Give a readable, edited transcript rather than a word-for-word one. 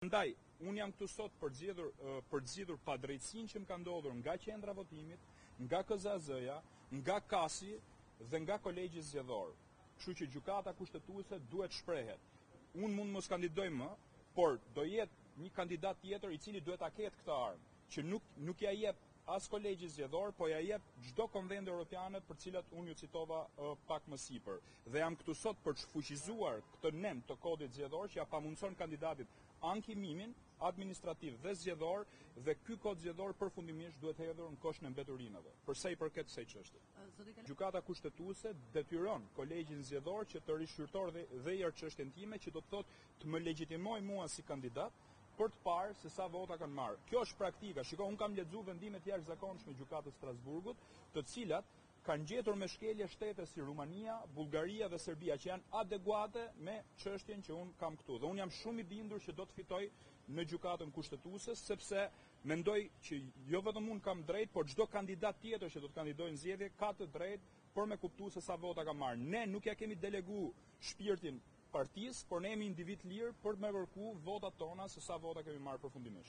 Ndaj, unë jam këtu sot për të zgjidhur për të zgjidhur padrejtësinë që më ka ndodhur nga qendra e votimit, nga KZAZ-ja, nga KAS-i dhe nga Kolegji Zgjedhor. Kështu që Gjykata Kushtetuese duhet të shprehet. Unë mund të mos kandidoj më, por do jetë një kandidat tjetër i cili duhet ta ketë këtë armë, që nuk nuk ia jep as Kolegji Zgjedhor, po ia jep çdo konventë europiane për të cilat unë ju citova pak më sipër. Dhe jam këtu sot për të shfuqizuar këtë nen të Kodit Zgjedhor që ia pamundëson kandidatit ankimimin administrativ dhe zgjedhor dhe ky Kod Zgjedhor përfundimisht duhet hedhur në koshin e mbeturinave, për sa i përket kësaj çështje. Gjykata Kushtetuese detyron Kolegjin Zgjedhor që të rishqyrtojë dhe dhe një herë çështjen time, që do të thotë të më legjitimojë mua si kandidat për të parë se sa vota kanë marrë. Kjo është praktika. Shiko, unë kam lexuar vendime të jashtëzakonshme Gjykatës së Strasburgut, të cilat kanë gjetur me shkelje shtete si Rumania, Bullgaria dhe Serbia që janë adekuate me çështjen që unë kam këtu. Dhe unë jam shumë i bindur që do të fitoj në Gjykatën Kushtetuese, sepse mendoj që jo vetëm unë kam drejtë, por çdo kandidat tjetër që do të kandidojë në zgjedhje ka të drejtë për me kuptu se sa vota ka marrë. Ne nuk ia kemi delegu shpirtin partisë, por ne jemi individë të lirë për të me kërku votat tona se sa vota kemi marrë përfundimisht.